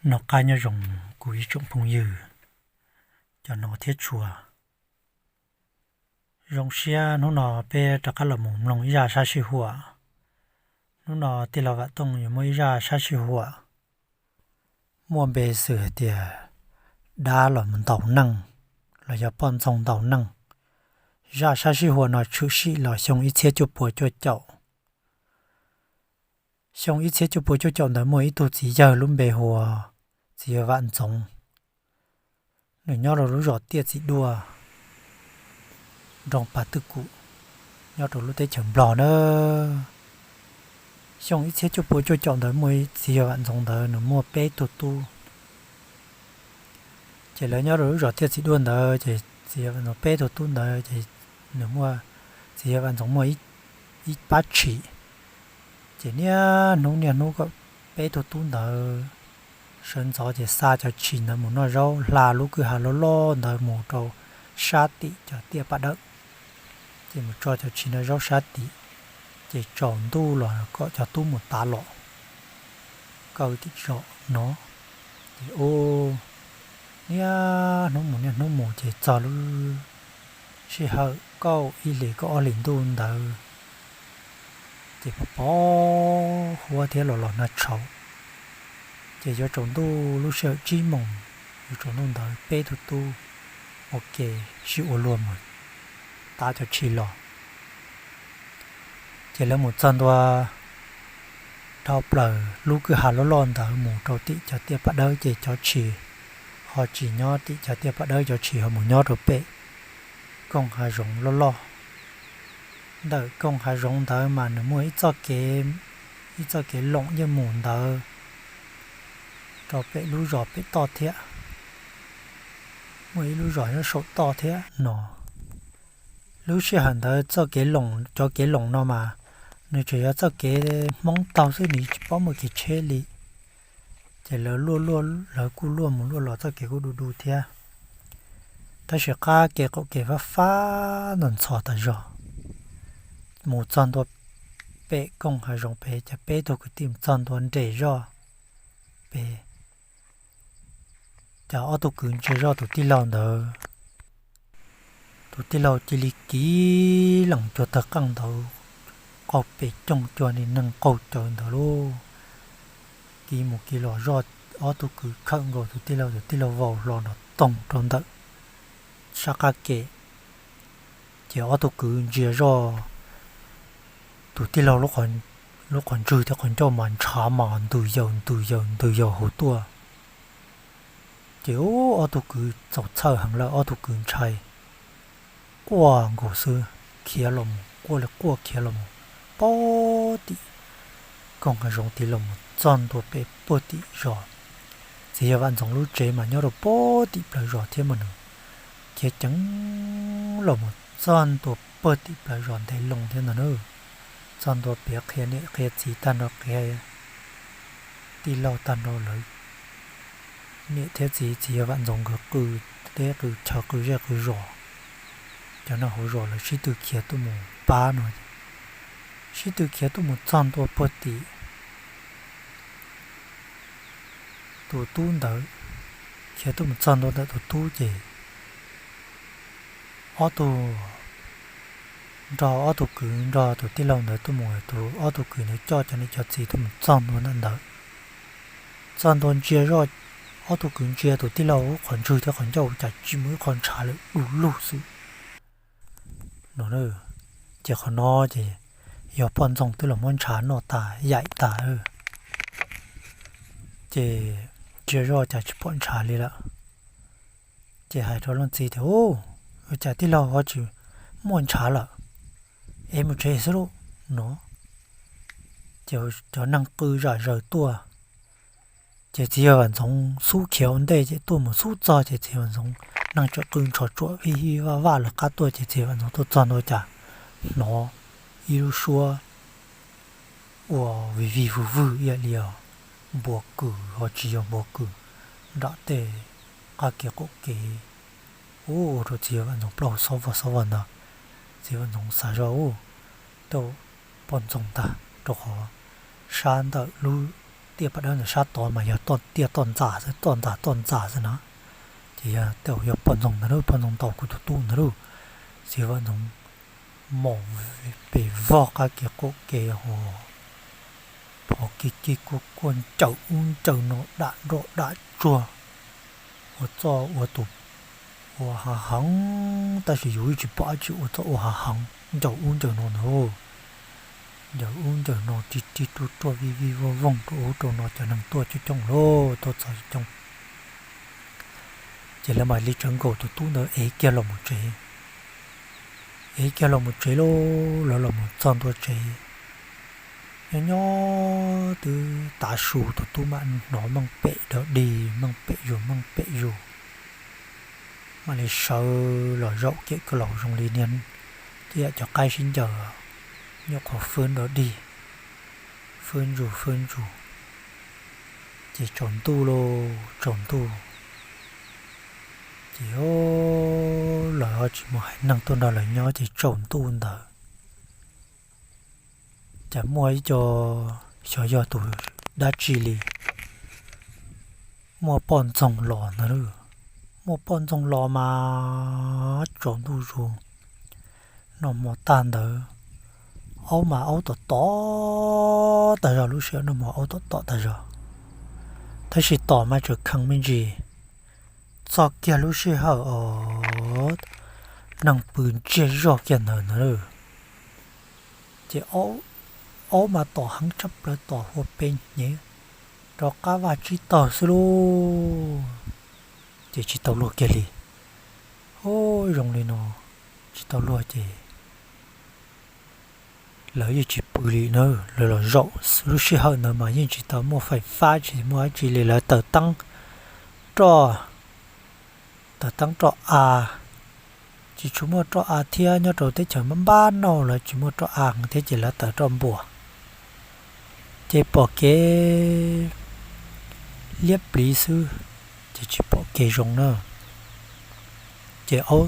Noj qab nyob zoo kuv ib tsoom phooj ywg cov hnov thiab tshua. Zoo siab hnub no peb rov qab los mus mloog ib zaj sab sij huam. Hnub no tij laug Vam Tooj yuav muaj ib zaj sab sij huam muaj npe xwm hais tias dab los ntaus neej, los yog poj ntxoog ntaus neej. Zaj sab sij huam no tshwm sim los xyoo ib txhiab cuaj puas cuaj caum. Xyoo ib txhiab cuaj puas cuaj caum ntawd muaj ib tug txiv yawg lub npe hu ua txiv yawg Vam Ntxoov. Nws nyob rau lub zos Tiaj Txiv Duaj, nroog Pas Twj Kum, nyob rau lub teb chaws Nplog na. Xyoo ib txhiab cuaj puas cuaj caum ntawd muaj txiv yawg Vam Ntxoov ntawd nws muaj peb tug tub. Ces lawv nyob rau lub zos Tiaj Txiv Duaj ntawd ces txiv yawg Vam Ntxoov peb tug tub ntawd ces nws muaj, txiv yawg Vam Ntxoov muaj ib pab tshis. Ces niaj hnub niaj hnub kom peb tug tub ntawd sawv ntxov ces xa cov tshis ntawd mus noj zaub, hla lub kwj ha loj loj ntawd mus rau sab tim cov tiaj paj dawb, ces mus tso cov tshis noj zaub sab tim, ces tsaus ntuj los kom cov tub mus tav los kaw tim zos no. Ces ua niaj hnub mus niaj hnub mus ces txog lub sij hawm kaum ib hlis kaum ob hlis ntuj ntawd, ces pos pos huab thiab los los nag tshauv. Ces yuav tsaus ntuj lub sij hawm tsib moos, yuav tsaus ntuj ntawd peb tug tub ua ke sib ua luag mus tav cov tshis los. Ces lawv mus txog ntua dhau plaws lub kwj ha loj loj ntawd mus rau tim cov tiaj paj dawb ces cov tshis ho tsis nyob tim cov tiaj paj dawb, cov tshis ho mus nyob rau pem koog hav zoov loj loj. Ntawm koog hav zoov ntawd mas nws muaj ib txoj kev, ib txoj kev loom yeej mus ntawd rau pem lub zos pem toj thiab. Muaj ib lub zos nyob saum toj thiab no. Lub sij hawm ntawd txoj kev loom, cov kev loom no mas nws tsuas yog txoj kev Hmoob taug xwb, nws tsis paub muaj kev tsheb li. Ces lawv luaj luaj, lawv kuj luaj mus luaj los txoj kev kuj du du thiab. Tab sis qab kev qaum kev fab fab ntxhov ntxhov tas zog. Mus txog ntua pem koog hav zoov pem, ces peb tug kwv tij mus txog ntua nres zoj pem, ces ob tug kwv ntsia zoj tus tij laug ntawd. Tus tij laug cia li kiv lees cuag tawg qeej ntawd, qaug pes coog cuag niag neeg qaug cawv ntawd lauj. Kiv mus kiv los zoj, ob tug kwv khawm nkaus tus tij laug, tus tij laug vau hlo nrov toog rau ntawm sab qab ke. Ces ob tug kwv ntsia zoj, tus tij laug lub qhov ntswg thiab qhov ncauj mas ntshav mas ntws yaws ntws yaws ntws yaws hauv tuaj. Ces ob tug kwv txaus txhawj heev lawm, ob tug kwv ntshai, quaj nkaus xwb, khiav los mus, quaj li quaj khiav los mus puag tim koog hav zoov tid los mus txog ntua pem puag tim zos. Txiv yawg Vam Ntxoov lub tsev mas nyob rau puag tim plawv zos thiab mas nws khiav ceev los mus txog ntua puag tim plawv zos ntev loo thiab ntag na. Txog ntua piav qhia niam qhia txiv tag nrho, qhia tij laug tag nrho, lawv niam thiab txiv, txiv yawg Vam Ntxoov nkawd qw teb qw chaw qw zej qw zos. Cov neeg hauv zos lawv sib tw khiav tuaj mus pab no, sib tw khiav tuaj mus txog ntua puag tim tus tub ntawd. Khiav tuaj mus txog ntua ntawm tus tub ces ob tug nrog ob tug kwv nrog tus tij laug ntawd tuaj mus, tus ob tug kwv ntawd coj cov niam cov txiv tuaj mus txog ntua ntawm ntawd. Txog ntua ntsia zoj, ob tug kwv ntsia tus tij laug lub qhov ntswg thiab qhov ncauj cas tsis muaj ib qho ntshav lawm, du lug xwb no. Ces qhov no ces yog poj ntxoog twb los muab ntshav noj tas yaim tas. Ces ntsia zoj cas tsis pom ntshav li lawm. Ces hais rau leej txiv tias, Ua cas tij laug ho tsis muaj ntshav lawm, es mus tsev xwb lauj no. Ces cov neeg qw zom zaws tuaj. Ces txiv yawg Vam Ntxoov xub khiav ua ntej ces tuaj mus xub txog ces txiv yawg Vam Ntxoov neeg tseem qw ntshov tsuam vij vij vaj vaj lawv qab tuaj ces txiv yawg Vam Ntxoov tuaj txog ntua cas hnov ib lub suab ua vij vij vwg vwg ib yam li os, npua kws ho tsis yog npua kws, nram tej qab kev qaum kev. Ua rau txiv yawg Vam Ntxoov plaub hau xob vog xob vog ntag. Txiv Vam Ntxoov xav zoj, Ua, tej poj ntxoog ntag, rau qhov sab ntawm lub tiaj paj dawb ntawm sab tod mas yog toj tiaj toj ntxas xwb, toj ntxas toj ntxas xwb na. Ces yog tej zaum yog poj ntxoog ntag lauj, poj ntxoog ntaus kuv tus tub ntag lauj. Txiv Vam Ntxoov maum pes vog qab kev qaum kev ho phov kiv kiv kuj kuaj ncaws ub ncaws no dam nroj dam tsuag, ua txoj ua tus ua hav heev, tab sis yus yeej tsis pom dab tsi, ua txoj ua hav heev ncaws ub ncaws no ntag. Ncaws ub ncaws no rig rig ruaj ruaj vij vij voog voog rau ub rau no, cov neeg tuaj coob coob lauj, tuaj txog coob coob. Ces lawv mam li tsawv nkaus tus tub ntawd ev kiag los mus tsev. Ev kiag los mus tsev lauj, lawv los mus txog ntua tsev, nyob nyob twb tav su, tus tub mam hnov meej pem dog dig, meej pem zuj meej pem zus. Mam li sawv los zaum kiag kaus laum zoo li niag, ib yam cov qaib sib ncaws, nyob qhov fwb dog dig, fwb ntsus fwb ntsus. Ces tsaus ntuj lauj, tsaus ntuj. Ces lawv ho tsis muaj haiv neeg tuaj nrog lawv nyob ces tsaus ntuj ntawd cas muaj ib co, xyov yog tus dab tsi li, muaj poj ntxoog los ntag lauj. Muaj poj ntxoog los mas tsaus ntuj zus, noj hmo tag ntawd, aub mas aub tom tom tag zog, lub sij hawm noj hmo aub tom tom tag zog, tab sis tom mas tseem kheev me ntsis. Txog kiag lub sij hawm os, neeg pw ntsiag zog kiag ntawd ntag lauj. Ces aub mas tom heev tshaj plaws, tom hua pes hnyev rov qab vaj tsib taug xwb lauj. Ces tsis tau luag kiag li. Ub, zoo li no tsis tau luag ces lawv yeej tsis pw li na, lawv los zaum. Lub sij hawm ntawd mas yeej tsis tau muaj fais fab, tsis muaj dab tsi li, lawv taws teeb roj, taws teeb roj av, tsis tshua muaj roj av thiab, nyob rau teb chaws npab npab no lawv tsis muaj roj av thiab ces lawv taws roj npuas. Ces pom kev liab pliv xwb, ces tsis pom kev zoo na. Ces aub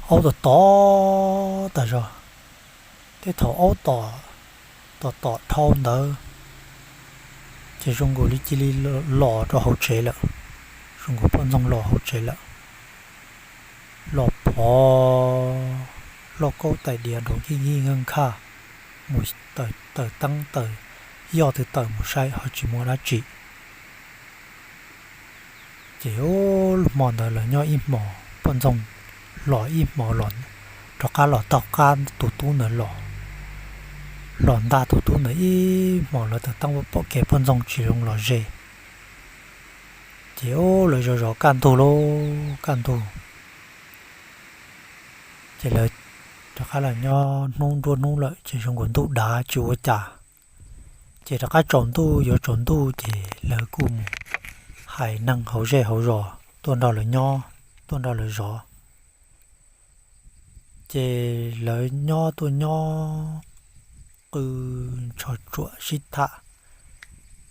tom tom tas zog, tej thaum aub tom tom tom dhau ntawd ces zoo nkaus li cia li los rau hauv tsev lawm, zoo nkaus poj ntxoog los hauv tsev lawm, los phov lauj kaub tais diav nraum nkij nkij nkhaj, mus taws teeb taws yoj twb tawm mus saib ho tsis muaj dab tsi. Ces hmo ntawd lawv nyob ib hmos, poj ntxoog los ib hmos, rov qab los taug qab tus tub ntawd los, los ntag tus tub ntawd ib hmos, lawv taws teeb pom kev poj ntxoog tsis zoo los ze. Ces lawv zov zov kaj ntug lauj, kaj ntug, ces lawv rov qab los nyob hnub nruab hnub lawm ces zoo nkaus ntuj dav tsis ua cas. Ces rov qab tsaus ntuj, yuav tsaus ntuj ces lawv kuj mus hais neeg hauv zej hauv zos tuaj nrog lawv nyob, tuaj nrog lawv zov. Ces lawv nyob tuaj nyob qw ntsho tsuam sib tham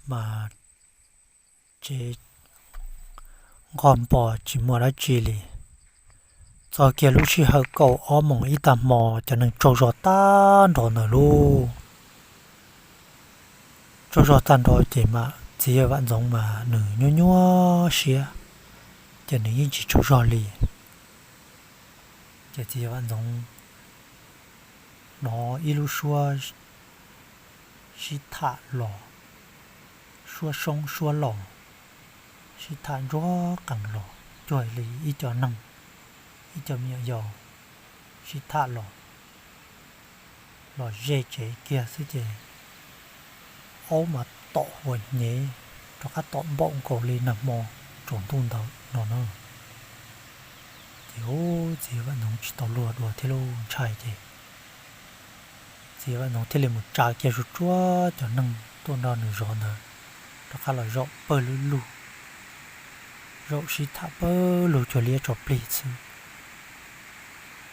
mas tsev nqog npo tsis muaj dab tsi li. Txog kiag lub sij hawm kaum ob moos ib tag hmo cov neeg tsaug zog tag nrho ntawd lauj. Tsaug zog tag nrho ces mas txiv yawg Vam Ntxoov mas nws nyuaj nyuaj siab, ces nws yeej tsis tsaug zog li. Ces txiv yawg Vam Ntxoov hnov ib lub suab sib tham los, suab soob suab laus, sib tham ntsuag qees los cuag li ib co neeg, ib co me nyuam yaus sib tham los, los ze tsev kiag xwb ces aub mas tom hua hnyev, rov qab tom npaum nkaus li nag hmo tsaus ntuj ntawd no na. Ces ub, txiv Vam Ntxoov tsis tau luag dua thiab lauj, ntshai ces txiv Vam Ntxoov thiaj li mus tsa kiag tsuag tsuag cov neeg tuaj nrog nws zov ntawd rov qab los zaum pawg lug lug, zaum sib tham pawg lug cuag liab tso plig xwb,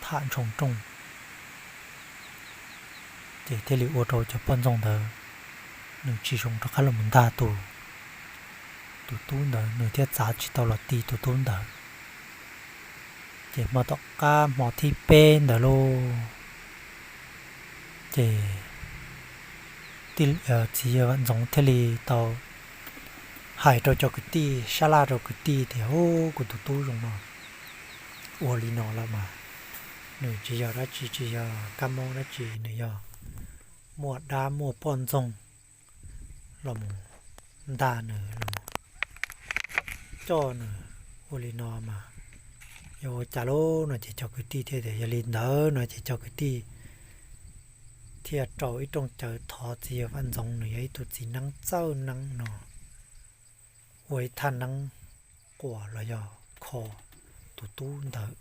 tham ntshoo nrooj. Ces thiaj li ua rau cov poj ntxoog ntawd nws tsis zoo rov qab los mus ntag tus, tus tub ntawd, nws thiaj txav tsis tau los ti tus tub ntawd. Ces hmo tom qab hmo thib peb ntawd lauj, ces txiv yawg Vam Ntxoov thiaj li tau hais rau cov kwv tij, sab laj rau kwv tij tias, Ub, kuv tus tub zoo no, ua li no lawm mas nws tsis yog dab tsi, tsis yog kab mob dab tsi, nws yog muaj dab muaj poj ntxoog los mus ntag, nws los coj nws ua li no mas yog ua cas lauj? No ces cov kwv tij thiaj tias, Yog li ntawd no ces cov kwv tij thiaj rau ib rooj cawv thov txiv yawg Vaj Ntxoov, nws yog ib tug txiv neeb txawj neeb no, ua ib thaj neeb quas los yog kho tus tub ntawd.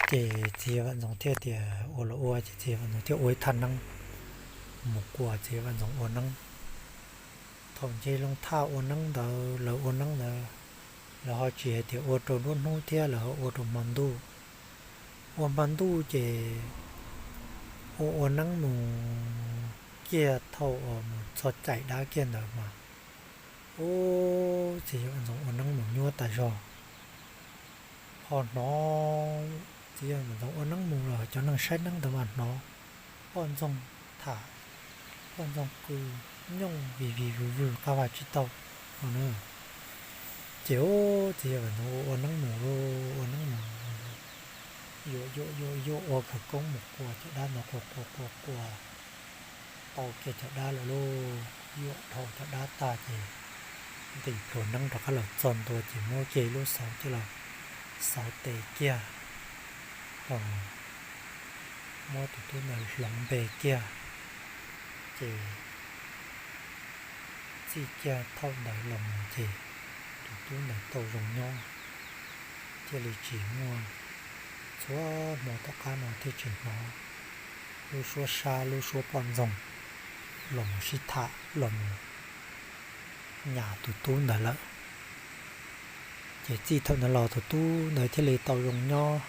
Ces txiv yawg Vaj Ntxoov thiaj tias ua los ua, ces txiv yawg Vaj Ntxoov thiaj ua ib thaj neeb mus quas txiv yawg Vaj Ntxoov ua neeb. Thaum nce loo thaj ua neeb ntawd, lawv ua neeb ntawd, lawv ho tsis hais tias ua rau nruab hnub thiab, lawv ho ua rau hmo ntuj. Ua hmo ntuj ces ua ua neeb mus kiag, thaum uas mus txog caim dab kiag ntawd mas, ub, txiv yawg Vaj Ntxoov ua neeb mus nyuaj tas zog. Ho hnov txiv yawg Vaj Ntxoov ua neeb mus los cov neeg saib neeb ntawd mas hnov poj ntxoog tham, poj ntxoog qw nyooj vim vim vwm vwm qab vaj tsis tau no na. Ces ub, txiv yawg Vaj Ntxoov ua ua neeb mus, ua neeb mus, yuam yuam yuam yuam ua khawv koob mus quas cov dab ntawd, quas quas quas quas tau kiag cov dab lawm lauj. Yuam dhau cov dab tag ces ntim pluas neeb rov qab los txog ntua ces muab kiag ib lub xauv coj los xauv tes kiag, ho muab tus tub ntawd hloov npe kiag. Ces txij kiag thaum ntawd los mus ces tus tub ntawd tau zoo nyob, thiaj li tsis muaj, txhua hmo tom qab no thiaj tsis hnov lub suab sab lub suab poj ntxoog los mus sib tham los mus nyas tus tub ntawd lawm. Ces txij thaum ntawd los tus tub ntawd thiaj li tau zoo nyob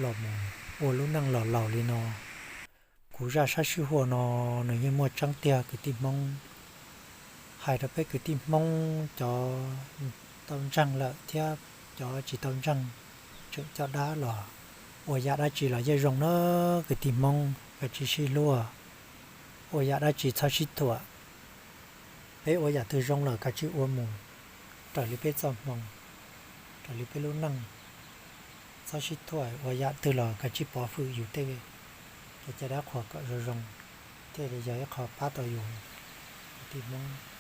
los mus ua lub neej los laus li no. Kuv zaj sab sij huam no nws yeej muaj tseeb tiag kwv tij Hmoob. Hais rau peb kwv tij Hmoob cov tau ntseeg lawm thiab cov tsis tau ntseeg, tseem coj dab los ua yam dab tsi los yeej zoo na kwv tij Hmoob, kav tsij sib hlub, ua yam dab tsi txhob sib thuam. Peb ua yam twg zoo lawm kav tsij ua mus raws li peb txoj hmoo, raws li peb lub neej. Txhob sib thuam, ua yam twg los kav tsij pov hwm yus tej kev cai dab qhuas kom zoo zoo, thiaj li yog ib qho pab tau yus kwv tij Hmoob.